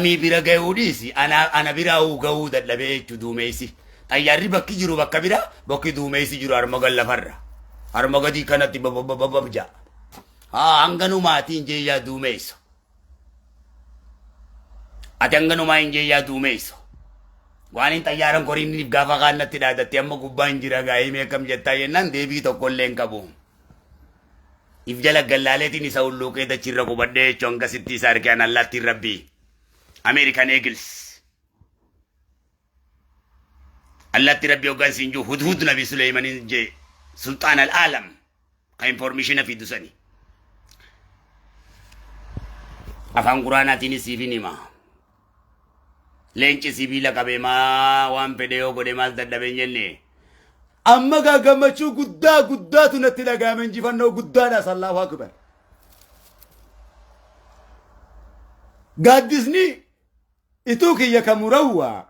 Samii bira gahuu dhiisi ana biraahuu gahuu dadhabee jechu duumeessi. Xayyaarri bakki jiru bakka bira bakki duumeessi jiru harma gad lafarra. Harma gadii kanatti babababab ja'a. Haa hanganumaatiin jeeyyaa duumeessa. Ati hanganumaa hin jeeyyaa duumeessa. Waan hin xayyaaran koriin gaafa kaan natti dhaadatte amma gubbaa hin jira gaa'imee akkam jettaa jennaan deebii tokkollee hin qabu. If jala gallaaleetiin isa hulluuqee dachirra qubadhee jechuun hangasitti isa arge an allaattiin rabbii. American Eagles. Allaatti rabbii hoggaan siin jiru hudhud nabi Suleeymanin jee sulxaan al-aalam kan information fidu sani. Afaan quraanaatiin siifin hima. Leenci sibiila qabee maa waan fedhe yoo godhe maal dadhabe hin jenne. Amma gaa gammachuu guddaa guddaatu natti dhaga'ame injifannoo guddaadha Allahu Akbar. Gaaddisni ituu kiyya kan murawwaa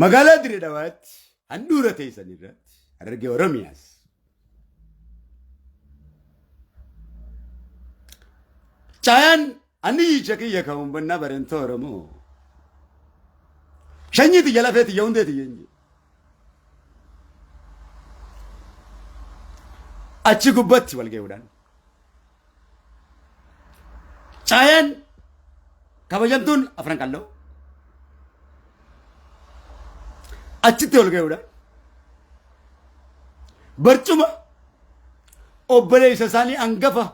magaalaa Dirree Dhawaatti handhuura teessan irratti Harargee Oromiyaas. Caayaan aniyyicha kiyya kan umbannaa barentoo Oromoo. Shanyii tiyya lafee tiyya hundee tiyya hin jedhu. Achi gubbatti wal ga'uudhaan. Caayaan kabajamtuun afran qalloo. Achitti wal ga'uudhaan. Barcuma obboleessa isaanii hangafa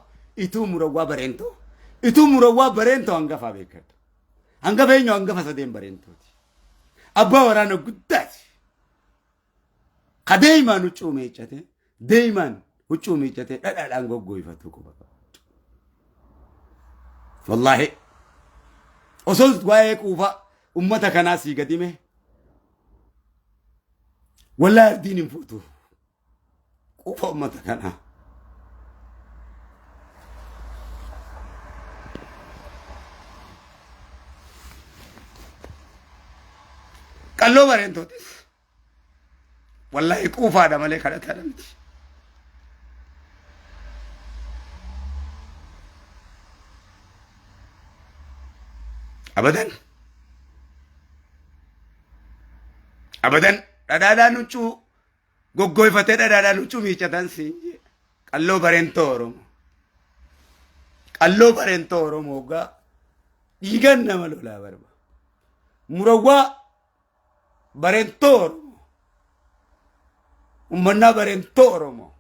ituu murawwaa bareentoo ituu murawwaa bareentoo hangafaa beekadha. Hangafa eenyu hangafa sadeen bareentooti. Abbaa waraana guddaati. Ka deemaan huccuu miiccate deemaan huccuu miiccate dhadhaadhaan goggooyfatu quba qaba. Wallaahi osoo waa'ee quufa ummata kanaa sii gadi hime wallaahi ardiin hin fuutu. Quufa ummata kanaa. Qalloo bareentootis wallaahi quufaadha malee kadhataadha miti. Abadan. Abadan dhadhaadhaan huccuu goggooyfatee dhadhaadhaan huccuu miiccatan siin jee. Qalloo bareentoo Oromoo. Qalloo bareentoo Oromoo hoggaa dhiigan nama lolaa barba. Murawwaa bareentoo Oromoo. Ummannaa bareentoo Oromoo.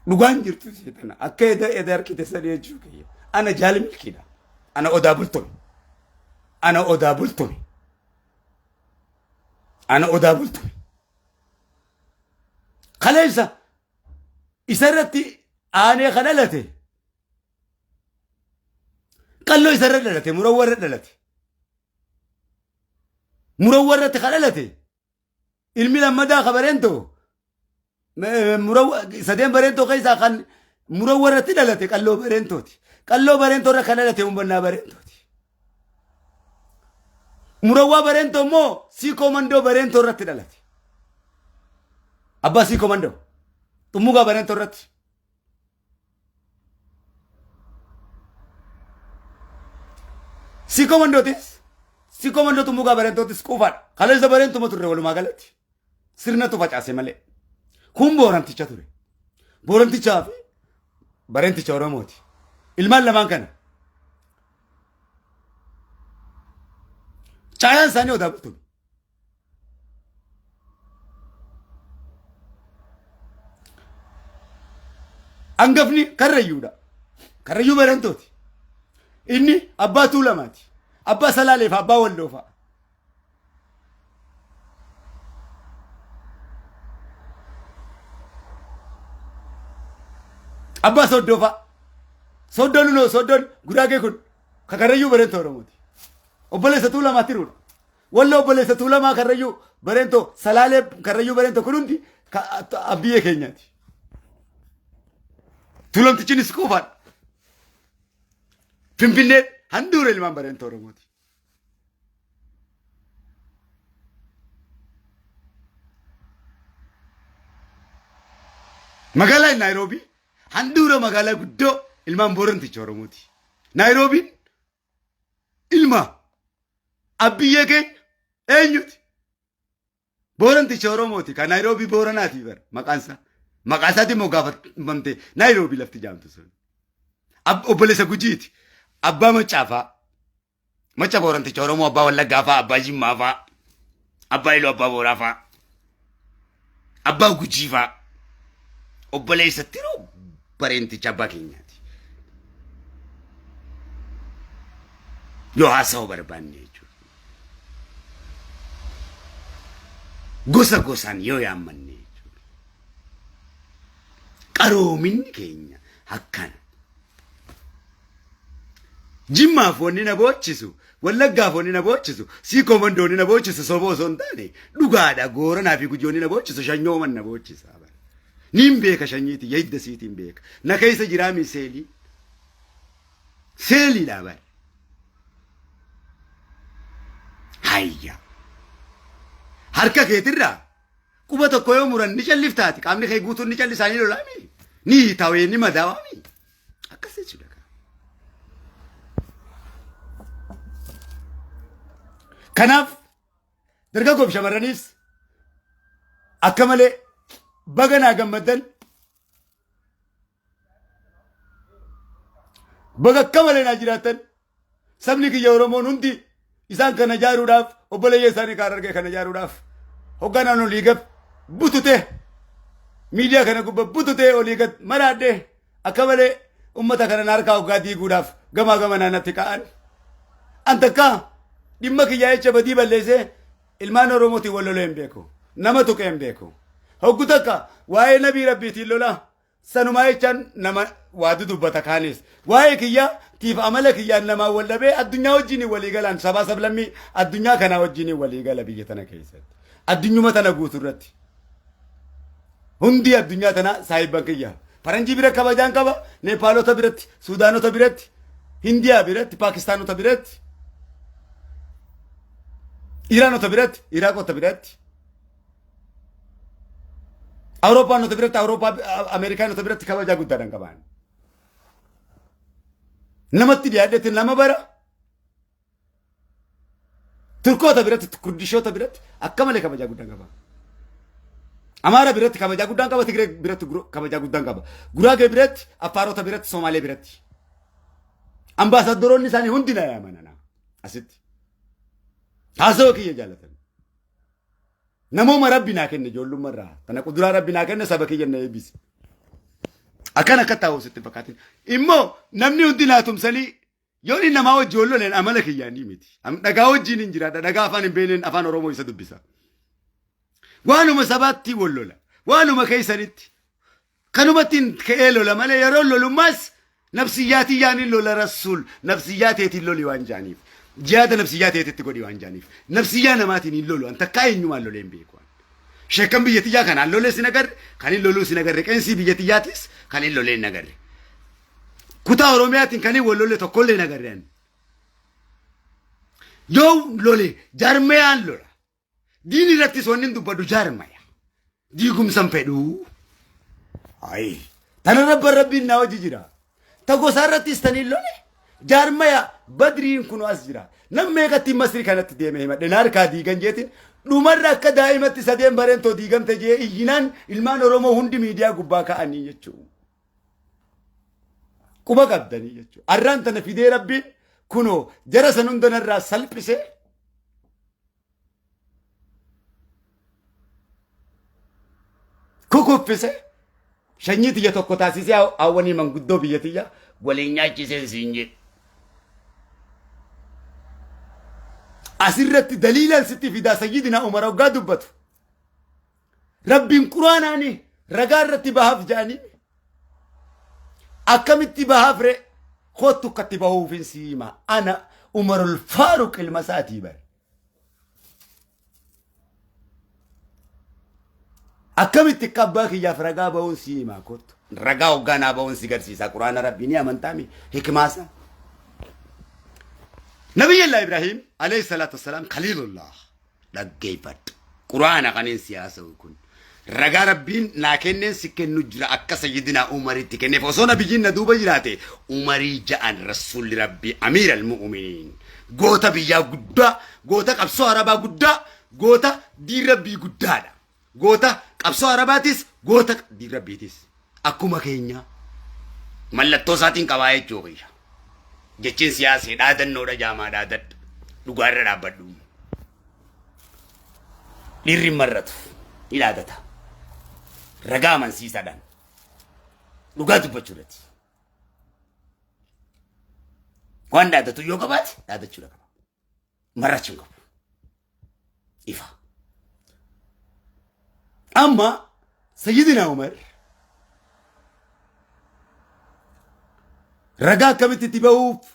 Dhugaan jirtu ishee tana akka eda eda harkite sadii jechuu kiyya. Ana jaali milkiidha. Ana odaa bultume. Ana odaa bultume. Ana odaa bultume. Kaleessa isa irratti aanee kan dhalate qalloo isa irra dhalate murawwa irra dhalate. Murawwa irratti kan dhalate ilmi lammadaa ka bareentoo sadeen bareentoo keessaa kan murawwa irratti dhalate qalloo bareentooti. Qalloo bareentoo irra kan dhalate umbannaa bareentooti. Murawwaa bareentoo immoo siikoo mandoo bareentoo irratti dhalate. Abbaa siikoo mandoo xummugaa bareentoo irratti. Siikoo mandootis siikoo mandoo xummugaa bareentootis quufaadha. Kaleessa bareentuma turre walumaa galatti. Sirnatu facaase malee. Kun booranticha ture. Boorantichaa fi bareenticha Oromooti. Ilmaan lamaan kana. Caayaan isaanii odaa bultume. Hangafni karrayyuudha. Karrayyuu barantooti. Inni abbaa tuulamaati. Abbaa salaaleef abbaa walloofa. Abbaa soddoofa. Soddoon unoo soddoon guraagee kun ka karrayyuu bareentoo Oromooti. Obboleessa tuulamaa tiruudha. Walloo obboleessa tuulamaa karrayyuu bareentoo salaalee karrayyuu bareentoo kun hundi abbiyyee keenyaati. Tuulamtichinis quufaadha. Finfinneen handhuura ilmaan bareentoo Oromooti. Magaalaa Naayiroobii handhuura magaalaa guddoo ilmaan Booranticha Oromooti. Naayiroobiin ilma abbiyyee keenya eenyuti? Booranticha Oromooti. Kan Naayiroobii Booranaati bara maqaan isaa. Maqaa isaatiin moggaafatamte Naayiroobii lafti jaamtu sun. Obboleessa Gujiiti. Abbaa Macaafaa. Maca Booranticha Oromoo Abbaa Wallaggaa fa'aa, Abbaa Jimmaa fa'aa, Abbaa Iluu Abbaa Booraa fa'aa, Abbaa Gujii fa'aa. Obboleessa tiruu bareenticha abbaa keenyaati. Yoo haasa'uu barbaanne jechuudha. Gosa gosaan yoo yaammanne jechuudha. Qaroominni keenya akkana. Jimmaaf wanni na boochisu, Wallaggaaf wanni na boochisu, Siikoo Mandoo wanni na boochisu soba osoo hin taane dhugaadha. Gooranaa fi Gujii wanni na boochisu shanyooman na boochisa. Niin beeka shanyiiti, hidda siitiin beeka. Na keessa jiraami seelii. Seeliidha bara. Hayya. Harka keetirraa quba tokko yoo muran ni calliftaati. Qaamni kee guutuun ni callisaa ni lolaami. Ni hiitawee ni madaawaami. Akkas jechuudha. Kanaaf dargaggoof shamarraniis akka malee baga naa gammaddan baga akka malee naa jiraattan sabni kiyya Oromoon hundi isaan kana ijaaruudhaaf obboleeyya isaanii kaan argee kana ijaaruudhaaf hogganaan olii gad butute miidiyaa kana gubba butute olii gad maraadhe akka malee ummata kana harkaa hoggaa diiguudhaaf gamaa gamanaa natti ka'an. An takka dhimma kiyyaa jecha badii balleessee ilmaan Oromootiin wal lolee hin beeku. Nama tuqee hin beeku. Hoggu takka waa'ee nabii rabbiitiin lola sanumaa jechaan nama waa dudubbata kaanis. Waa'ee kiyyaa tiif amala kiyyaan namaa wal dhabee addunyaa wajjin walii galaan sabaa sablammii addunyaa kanaa wajjin walii gala biyya tana keessatti. Addunyuma tana guutuu irratti. Hundi addunyaa tana saahibban kiyya. Faranjii bira kabajaan qaba, Neepaalota biratti, Suudaanota biratti, Hindiyaa biratti, Paakistaanota biratti, Iraanota biratti, Iraaqota biratti, Awurooppaanota biratti, Awurooppaa Ameerikaanota biratti kabajaa guddaadhaan qaban. Namatti dhiyaadhetti nama bara Turkoota biratti, Kurdishoota biratti akka malee kabajaa guddaan qaba. Amaara biratti kabajaa guddaan qaba, Tigree biratti kabajaa guddaan qaba. Guraagee biratti, Affaarota biratti, Somaalee biratti. Ambaasaaddaroonni isaanii hundi na yaamanana asitti. Haasawaa kiyya jaalatan. Namooma rabbi naa kenne ijoollummaa irraa. Tana kuduraa rabbi naa kenne saba kiyya na eebbise. Akkan akka taa'u sitti fakkaatin. Immoo namni hundi naa tumsanii Yoon inni namaa wajji wal loleen amala kiyyaanii miti. Dhagaa wajjiin hin jiraadha. Dhagaa afaan hin beekneen afaan Oromoo isa dubbisa. Waanuma sabaatti wal lola. Waanuma keessanitti. Kanumatti hin ka'ee lola malee yeroo lolummaas nafsiyyaatii yaaniin lola rasuul nafsiyyaa teetiin loli waan jaaniif. Jihaada nafsiyyaa teetitti godhi waan jaaniif. Nafsiyyaa namaatiin hin lolu. An takkaa eenyumaan lolee hin beeku. Sheekkan biyya tiyyaa kanaan lolee sin agarre, kan hin loluu sin agarre, qeensii biyya tiyyaatis kan hin lolee hin agarre. Kutaa Oromiyaatiin kan hin wal lolle tokkollee hin agarre ani. Yoo lole jaarmayaan lola. Diin irrattis wanni hin dubbadhu jaarmaya. Diigumsan fedhuu. Ayi. Tana rabban rabbiin naa hojii jira. Ta gosaa irrattis taniin lole. Jaarmaya badriin kun as jira. Nam meeqatti masri kanatti deeme himadhe na harkaa diigan jeetiin dhumarra akka daa'imatti sadeen bareentoo diigamte jee iyyinaan ilmaan Oromoo hundi miidiyaa gubbaa ka'anii jechuudha. Quba qabdanii jechuudha. Arraan tana fidee rabbiin kunoo jara san hunda narraa salphisee kukuffise shanyii tiyya tokko taasisee hawwanii manguddoo biyya tiyya waliin nyaachiseen siin jedhe. Asirratti daliilaan sitti fidaa sayyidina Umar hoggaa dubbatu. Rabbiin quraanaani ragaa irratti bahaaf jedhanii akkamitti bahaaf ree kottu akkatti bahuufin sii hima ana Umarul Faaruq ilma isaatii bare. Akkamitti akka abbaa kiyyaaf ragaa bahuun sii hima kottu. Ragaa hoggaa naa bahuun si garsiisa quraana rabbii ni amantaami hikmaasa. Nabiyyallah Ibrahim alayhi salaatu wassalaam khaliilullah. Dhaggeeffadhu. Quraana kanin si haasa'u kun. Ragaa Rabbiin naa kenneen si kennu jira akka Sayyidinaa Umaritti kenneef. Osoo nabiyyiin na duuba jiraate Umarii ja'an Rasuulli Rabbii Amiir al-Mu'uminiin. Goota biyyaa guddaa, goota qabsoo Arabaa guddaa, goota diin Rabbii guddaadha. Goota qabsoo Arabaatis, goota diin Rabbiitis. Akkuma keenya mallattoo isaatiin qabaa jechuu kiyya. Jechiin siyaasee dhaadannoodha jaamaa dhaadadha. Dhugaa irra dhaabbadhu. Dhiirri hin marratu. Ni dhaadata. Ragaa amansiisaadhaan. Dhugaa dubbachuu irratti. Waan dhaadatu yoo qabaate dhaadachuudha qaba. Marrachuu hin qabu. Ifa. Amma Sayyidina Umar ragaa akkamitti itti bahuuf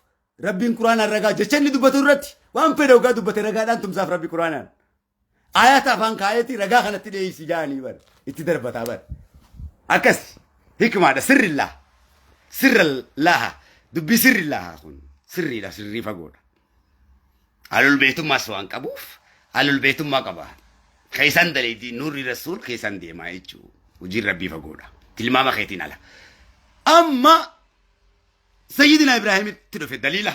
Rabbiin Quraanaan ragaa jecha inni dubbatu irratti waan fedhe hoggaa dubbate ragaadhaan tumsaaf Rabbi Quraanaan. Ayata afaan kaayeeti ragaa kanatti dhiyeessi jaanii bar itti darbataa bar. Akkas hikmaadha sirrillaa sirrallaaha dubbii sirrillaaha kun sirriidha sirrii fagoodha. Alul beektummaas waan qabuuf alul beektummaa qaba. Keessan daleetii nuurri rasuul keessan deemaa jechuu hojiin rabbii fagoodha. Tilmaama keetiin ala. Amma Sayyidina Ibraahimitti dhufe daliila.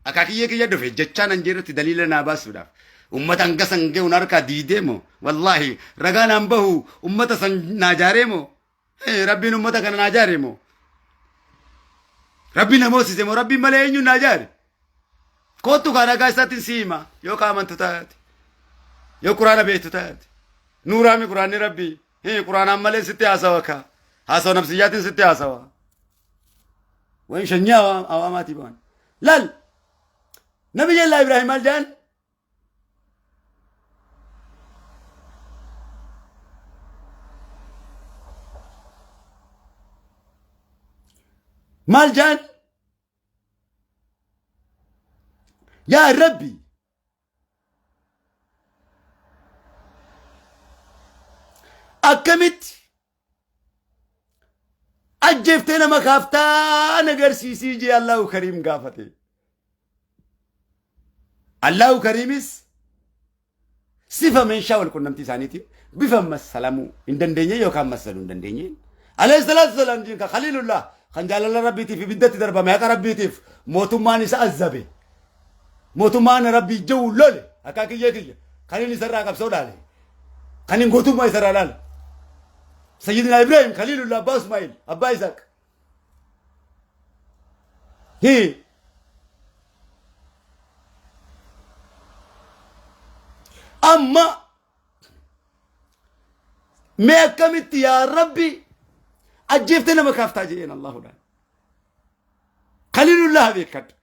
Akaakiyyee kiyya dhufe jechaa nan jeerratti daliila naa baasuudhaaf. Ummata hanga san gahuun harkaa diidee moo? Wallaahi ragaa naan bahu ummata san naa jaaree moo? Rabbiin ummata kana naa jaare moo? Rabbiin na moosise moo? Rabbiin malee eenyuun naa jaare? Kottu kaa ragaa isaatiin si hima yoo ka amantu taate. Yoo quraana beektu taate. Nuuraami quraanni rabbii. Quraanaan malee sitti haasawa kaa. Haasawa nafsiyyaatiin sitti haasawa. Waan shanyii awaamaatii ba'an. Laal Nabiyyallaa Ibraahim maal jedhan? Maal jedhan? Yaa Rabbi akkamitti ajjeeftee nama kaaftaa nagarsiisii jee Allahu Kariim gaafate. Allahu Kariimis sifa meeshaa wal qunnamtii isaaniitiin bifa massalamuu hin dandeenye yookaan massaluu hin dandeenye. Alayhi salaatu salaam jiin kan Khaliilullah kan jaalala Rabbiitiif ibiddatti darbame haqa Rabbiitiif mootummaan isa azzabe. Mootummaan Rabbii jiru lole akka kiyyee kiyya kan inni isarraa qabsoo dhaale. Kan hin gootummaa isarraa dhaale. Sayyidina Ibrahim Khaliilullah Abbaa Ismaa'il Abbaa Isaaq. Hii. Amma mee akkamitti yaa Rabbi ajjeeftee nama kaaftaa jedheen Allahuudhaan. Khaliilullah beekadha.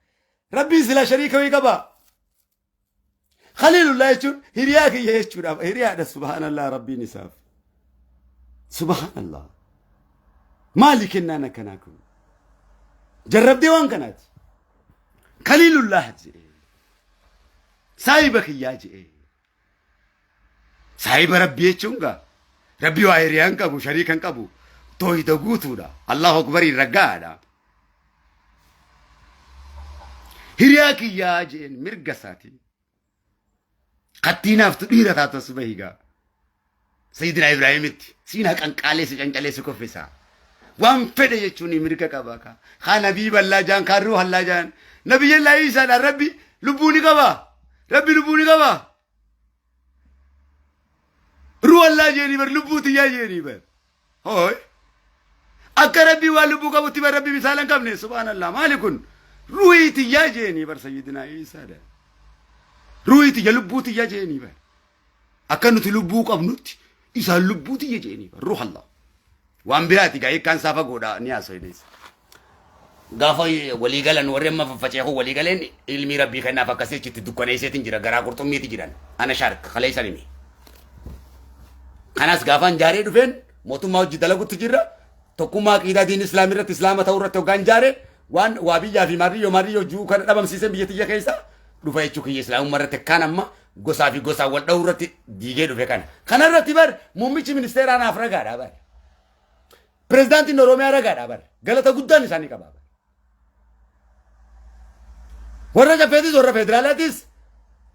Rabbiin silaa shariika wayii qabaa. Khaliilullah jechuun hiriyaa kiyya jechuudha. Hiriyaadha subhaanallah Rabbiin isaaf. Subhaanallah. Maali kennaan akkanaa kun? Jarrabdee waan kanaati. Khaliilullah jedhee. Saahiba kiyyaa jedhee. Saahiba Rabbii jechuun gaa Rabbii waa hiriyaa hin qabu shariika hin qabu toohida guutuudha. Allahu Akbariin raggaadha. Hiriyaa kiyyaa jeen mirga isaati. Kattii naaftu dhiira taatu as bahi gaa. Sayyidina Ibraahimitti siin haqanqaalee si cancalee si kuffisa. Waan fedhe jechuun mirga qaba kaa. Kaa nabii ballaa jaan kaa ruuhallaa jaan. Nabiyyallaa Iisaadhaan Rabbi lubbuu ni qaba. Rabbi lubbuu ni qaba. Ruuhallaa jeeni bar lubbuu tiyyaa jeeni bar. Hooy. Akka Rabbi waan lubbuu qabutti bar Rabbi misaala hin qabne subhaanallah maali kun ruuhii tiyyaa jeeni bar Sayyidina Iisaadhaan. Ruuhii tiyya lubbuu tiyya jeeni bar. Akka nuti lubbuu qabnutti isaan lubbuu tiyya jeeni bar ruuhallah. Waan biraati gaa hiikkaan isaa fagoodha ni haasofneessa. Gaafa walii galan warri amma faffacee kun walii galeen ilmii rabbii kennaaf akkasii achitti dukkaneesseetiin jira garaa qurxummiiti jiran ana shaark kaleessan himi. Kanas gaafaan jaaree dhufeen mootummaa hojii dalagutti jirra tokkummaa aqiidaa diin islaam irratti islaama ta'uu irratti hoggaan jaare waan waa biyyaa fi maarriyyoo maarriyyoo juu kana dhabamsiiseen biyya tiyya keessa dhufa jechuu kiyya islaamummaa irratti akkaan amma gosaa fi gosaan wal dha'uu irratti diigee dhufe kana. Kana irratti bar muummichi ministeeraa naaf ragaadha bar. Pirezidaantiin Oromiyaa ragaadha bar. Galata guddaan isaanii qaba bar. Warra Caffeetis warra federaalaatis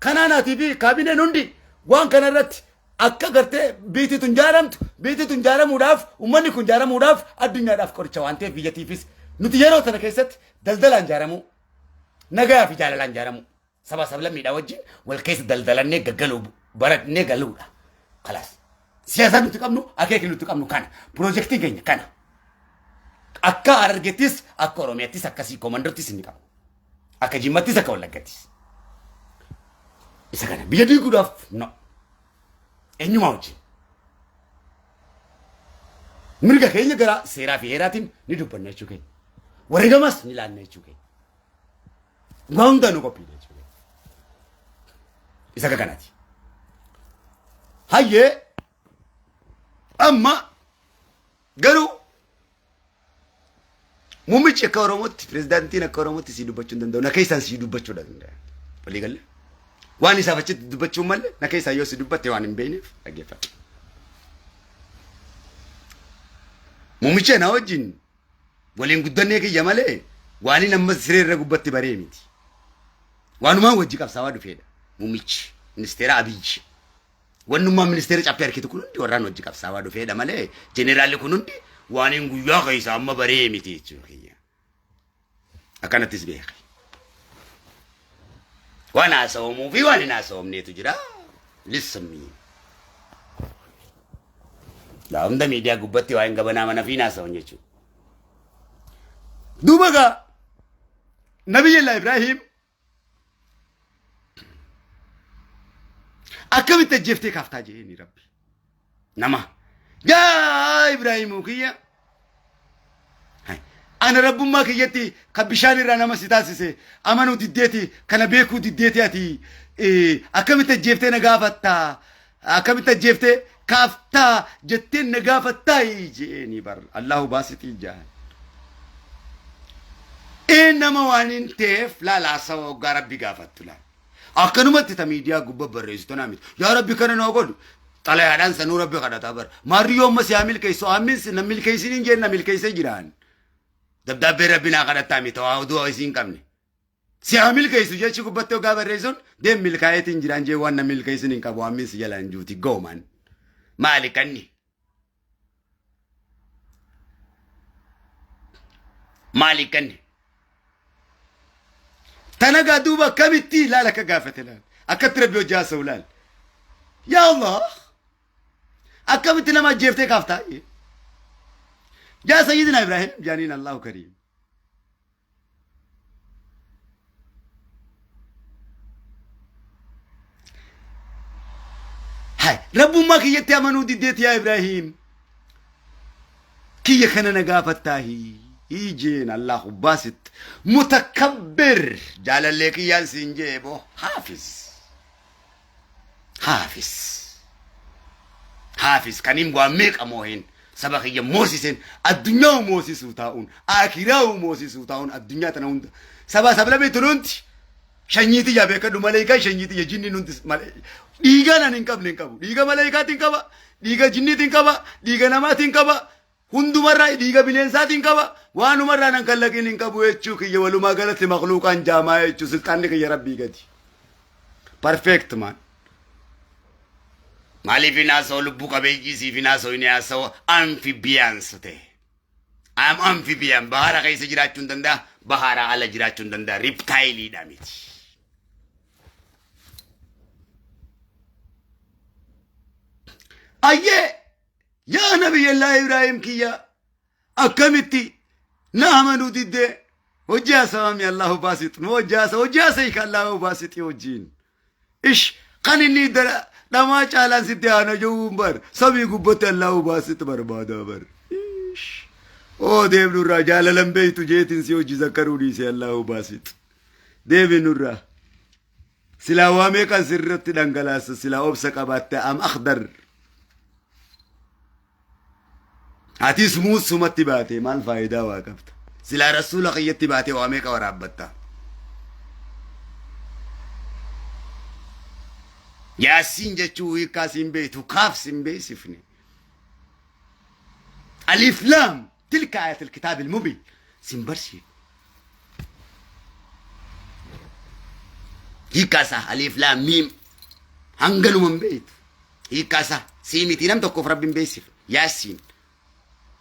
kanaanaatii fi kaabineen hundi waan kana irratti Akka gartee biitii tun jaaramtu, biitii tun jaaramuudhaaf, uummanni kun jaaramuudhaaf, addunyaadhaaf qoricha waan ta'eef biyyattiifis nuti yeroo tana keessatti daldalaan jaaramuu, nagayaa fi jaalalaan jaaramuu, saba sablammiidhaa wajjin wal keessa daldalannee gaggaluu barannee galuudha. Kalaas. Siyaasaan nuti qabnu, akeekni nuti qabnu kana. Piroojeektiin keenya kana. Akka Harargeettis, akka Oromiyaattis, akka Siikoo Mandottis inni qabna. Akka Jimmattis, akka Wallaggattis. Isa kana biyya diiguudhaaf no. Eenyumaa wajjin. Mirga keenya gara seeraa fi heeraatiin ni dubbanna jechuu keenya. Wareegamas ni laanna jechuu keenya. Waa hundaa nu qophiidha jechuu keenya. Isa akka kanaati. Hayyee, amma garuu muummichi akka Oromootti, pirezidaantiin akka Oromootti sii dubbachuu hin danda'u. Na keessaan sii dubbachuu danda'a. Walii galee. Waan isaaf achitti dubbachuu malee na keessaan yoo si dubbatte waan hin beekneef dhaggeeffadhu. Muummicha na wajjin waliin guddannee kiyya malee waan inni amma siree irra gubbatti baree miti. Waanumaan wajji qabsaawaa dhufeedha. Muummichi ministeera Abiyyi. Wannummaan ministeera caffee harkitu kun hundi warraan wajji qabsaawaa dhufeedha malee jeneraalli kun hundi waan hin guyyaa keessa amma baree miti jechuudha kiyya. Akkanattis beeke. Waan haasawamuu fi waan hin haasawamneetu jira. Listen me. Gaa hunda miidiyaa gubbatti waa'een gabanaa mana fi haasawan jechuudha. Duuba gaa Nabiyyallah Ibraahim akkamitti ajjeeftee kaaftaa jedheeni Rabbi. Nama. Yaa Ibraahimuu kiyya. Ana rabbummaa kiyyatti kan bishaan irraa nama si taasise amanuu diddeeti, kana beekuu diddeeti, ati akkamitti ajjeeftee na gaafattaa, akkamitti ajjeeftee kaaftaa jettee na gaafattaa jeeni bar Allahu baasixii jaan. Ee, nama waan hin ta'eef laala, hasawa hoggaa Rabbi gaafattu laala. Akkanumatti ta miidiyaa gubba barreessitu naa miti. Yaa Rabbi, kana noo godhu. Xalayaadhaan sanuu Rabbi kadhataa bara. Maarri yoo amma si haa milkeessu, aamin na milkeessin hin jeen, na milkeessee jiraan. Dabdaabbee Rabbi naa kadhattaa miti, waa oduu isii hin qabne. Si haa milkeessu jechi gubbatti hoggaa barreessuun deem, milkaa'eetiin jiraan jee, waan na milkeessin hin qabu, aamin si jalaan juuti gooman. Maali kanni? Maali kanni? Tana gaa duuba akkamitti ilaala, akka gaafate ilaala. Akkatti Rabbi hojii haasa'u ilaala. Yaa Allah! Akkamitti nama ajjeeftee kaaftaa? Yaa Sayyidina Ibrahim jaaniin Allahu Kariim. Hai, Rabbummaa kiyyatti amanuu diddeeti yaa Ibrahim. Kiyya kana na gaafattaahi. Ijeen Allahu baasit. Mutakabbir. Jaalallee kiyyaan siin jee boo. Haafis. Haafis. Haafis kaniin waa meeqa mooheen saba kiyya moosiseen, addunyaa moosisuu taa'uun, akiraa moosisuu taa'uun, addunyaa tana hunda saba sablamii tunuunti shanyii tiyya beekadhu, maleekaa shanyii tiyya, jinni nuti dhiiga nan hin qabne hin qabu, dhiiga maleekaatiin qaba, dhiiga jinniitiin qaba, dhiiga namaatiin qaba, hundumarraa dhiiga bineensaatiin qaba, waanumarraa nan kallaqiin hin qabu jechuu kiyya. Walumaa galatti makluuqaan jaamaa jechuu, silxaanni kiyya Rabbii gadi. Perfect man. Maaliif hin haasa'u? Lubbuu qabeeyyii siif hin haasa'u, hin haasa'u, amphibians ta'e. Am amphibian, bahara keessa jiraachuu hin danda'a, bahara ala jiraachuu hin danda'a, reptileiidha miti. Ayyee, yaa Nabiyyallaa Ibraahim kiyya, akkamitti na amanuu diddee? Hojii haasawami Allahu baasit nu hojii haasa, hojii haasa ka Allahu baasiti hojiin. Ish, kan inni dhamaa caalaan sitti haana jiruun bar samii gubbatti Allahu baasit barbaada bar. Ish. Oo, deemnurraa jaalalan beeytu jeetiin si hojii zakkaruu dhiise Allahu baasit. Deeminurraa. Silaa waa meeqan sirratti dhangalaasa silaa obsa qabaatte am akhdar. Atis muusumatti baate maal faayidaa waa qabda? Silaa rasuula kiyyatti baate waa meeqa waraabbatta? Yaasiin jechuu hiikkaa siin beektu, kaaf siin beeksifne. Alif laam tilka ayatul kitaabil mubiin siin barsiifne. Hiikkaa isaa alif laam miim hanganuma hin beektu. Hiikkaa isaa sii miti nam tokkoof Rabbiin beeksif. Yaasiin.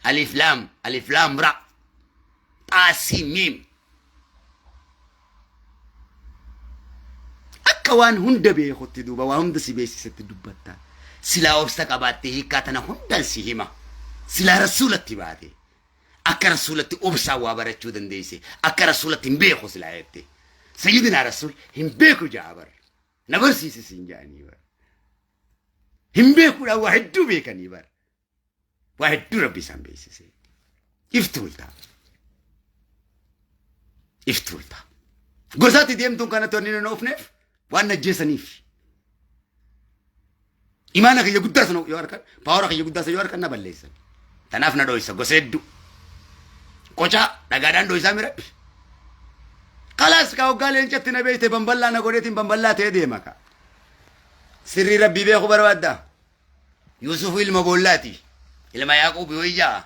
Alif laam alif laam ra. Xaasii miim. Akka waan hunda beekutti duuba waa hunda si beeksisetti dubbatta. Silaa obsa qabaattee hiikkaa tana hundaan si hima. Silaa rasuulatti baate. Akka rasuulatti obsaan waa barachuu dandeesse. Akka rasuulatti hin beeku silaa jette. Sayyidinaa rasuul hin beeku ja'a bar. Na barsiisi siin ja'anii bar. Hin beekuudhaan waa hedduu beekanii bar. Waa hedduu rabbi isaan beeksise. Iftuulta. Iftuulta. Gosaatti deemtuun kanatti wanni nun oofneef waan najjeessaniif. Imaana kiyya guddaa sana yoo harkan, paawara kiyya guddaa sana yoo harkan na balleessan. Tanaaf na dhoysa gosa hedduu. Qocaa dhagaadhaan dhoysaa mi rabbi. Kalaas kaa hoggaa leencatti na beeyte bamballaa na godheetiin bamballaa ta'ee deema kaa. Sirrii rabbii beekuu barbaaddaa? Yuusufu ilma boollaati. Ilma Yaaquub yoo ijaa.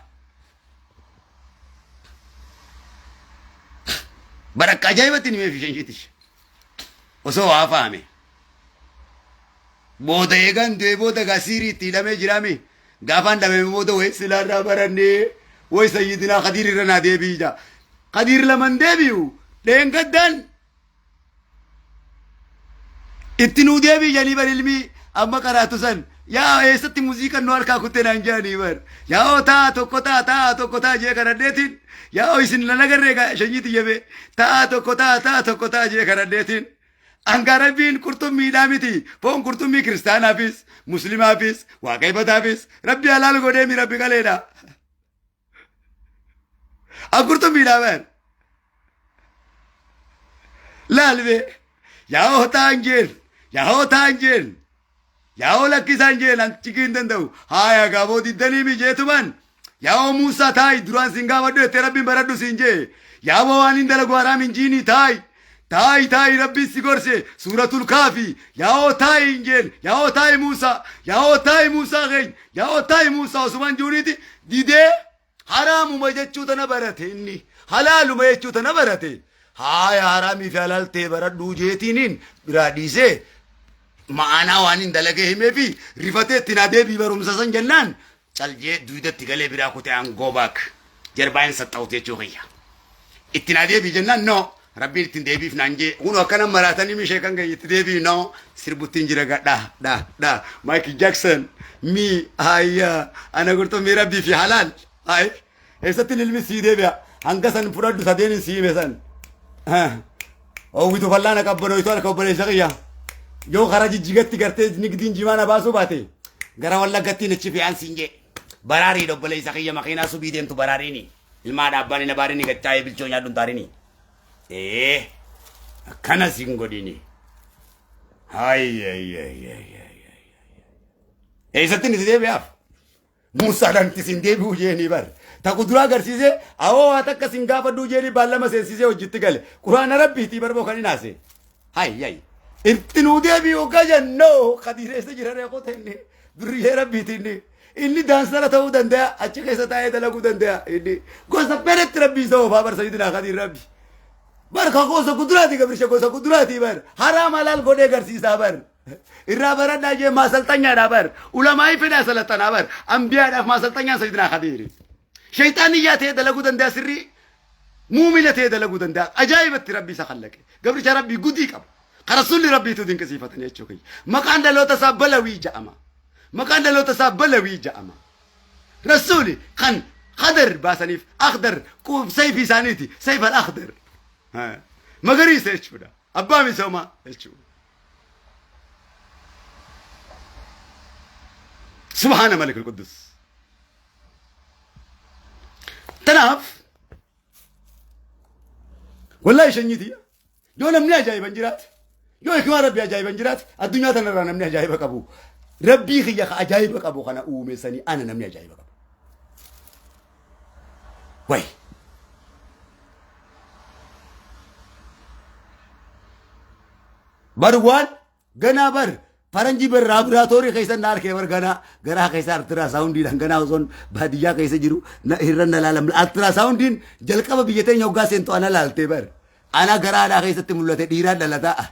Barakka ajaa'ibatti ni meefi shanshitish. Osoo waa faame. Booda eegaan du'ee booda gaa siirii itti hidhamee jiraame. Gaafaan dhabame booda wayi silaarraa barannee wayi sayyidinaa Khadiir irra naa deebi'i jaa. Khadiir laman deebi'u dheengaddaan Itti nuu deebii jedhanii bar ilmi amma qaraatu san yaa eessatti muuziqaan nu harkaa kutte naan jedhanii bar yaa oo taa tokko taa taa tokko taa jee kadhadheetiin yaa oo isin nan agarree gaa shanyii tiyya bee taa tokko taa taa tokko taa jee kadhadheetiin hangaa rabbiin qurxummiidhaa miti foon qurxummii kiristaanaafis muslimaafis waaqeffataafis rabbi halaal godhee mi rabbi qaleedha. An qurxummiidhaa bar. Laal bee. Yaa hootaan jeen. Yaa hootaan jeen. Yaa hoo lakkisaan jeen an cikii hin danda'u. Haaya gaaboo diddanii mijeetuman. Yaa hoo Muusaa taayi duraan siin gaafadhu jettee rabbiin baradhu siin jee. Yaa hoo waan hin dalagu haraam hin jiinii taayi. Taayi taayi rabbiin si gorse suuratul kaafi. Yaa hoo taayi hin jeen. Yaa hoo taayi Muusaa. Yaa hoo taayi Muusaa keenya. Yaa hoo taayi Muusaa osumaan juuniiti didee Haraamuma jechuu tana barate inni. Halaaluma jechuu tana barate. Haaya haraamii fi halaal ta'e baradhuu jeetiiniin biraa dhiisee ma'aanaa waan hin dalagee himee fi rifatee itti naa deebii barumsa san jennaan caljee duydatti galee biraa kutee aan go back jarbaa hin saxxa'uti jechuu kiyya. Itti naa deebii jennaan no rabbiin ittiin deebiif naan jee kun akkana maraatanii mishee kan ga'e itti deebii no sirbuttiin jira ga dha dha dha Michael Jackson mi hayya ana qurxummii rabbii fi halaal hay eessatti ilmi sii deebi'a hanga san fudhadhu sadeen hin siime san hawwitu fallaana qabbanooytu harka obboleessa kiyya yoo karaa jijjigatti gartee nigdiin jimaa na baasuu baate gara wallaggattiin achi fe'an siin jee baraarii obboleessa kiyya makiinaa subii deemtu baraariini. Ilmaa dhaabbaan hin abaarini gachaa'ee bilchoo nyaadhu hin taarini. Ee akkana sin godhini. Hayyayyayyayya. Eessatti itti deebi'aaf? Muusaadhaan itti sin deebi'u jeeni bar. Ta kuduraa agarsiisee awoo waa takka sin gaafadhuu jeeni baallama seensisee hojiitti gale. Quraana rabbiitii barboo kan hinaase. Hayyay. Itti nuu deebi'u gajannoo kadiireessa jira reekoo ta'inni durriyyee rabbiitii inni. Inni daansara ta'uu danda'a, achi keessa taa'ee dalaguu danda'a. Inni gosa fedhetti rabbi isa oofaa bar sayyidinaa Khadiir rabbi. Bar ka gosa kuduraati gabrisha gosa kuduraati bar. Haraam halaal godhee garsiisaa bar. Irraa baradhaa jee maasalxanyaadhaa bar. Ulamaa'ii fedhaa salaxanaa bar. Ambiyaadhaaf maasalxanyaan sayyidinaa Khadiiri. Shayxaanni iyyaa ta'ee dalaguu danda'a sirrii. Muumina ta'ee dalaguu danda'a. Ajaa'ibatti rabbi isa kallaqe. Gabricha rabbii gudii qaba. Ka rasuulli rabbiitu dinqisiifatan jechuu kiyya. Maqaan dhaloota isaa balawii ja'ama. Maqaan dhaloota isaa Balawii ja'ama. Rasuuli kan Khadar baasaniif Akhdar sayfii isaaniiti. Sayf al-Akhdar. Magariisa jechuudha. Abbaa misoomaa jechuudha. Subhaana Malik al-Quddus. Tanaaf Wallaahi shanyii tiyya. Yoo namni ajaa'iban jiraate, yoo hikmaa rabbii ajaa'iban jiraate, addunyaa tanarraa namni ajaa'iba qabu. Rabbii kiyya ka ajaa'iba qabu kana uume sanii ana namni ajaa'iba qabu. Wayi. Bar waan Ganaa bar faranjii bar laaboraatoorii keessa na arkee bar ganaa garaa keessa altirasaawundiidhaan ganaa osoon baadiyyaa keessa jiru na irra na laalam altirasaawundiin jalqaba biyya teenya hoggaa seentu ana laaltee bar ana garaadhaa keessatti mul'ate dhiiraan dhalataa.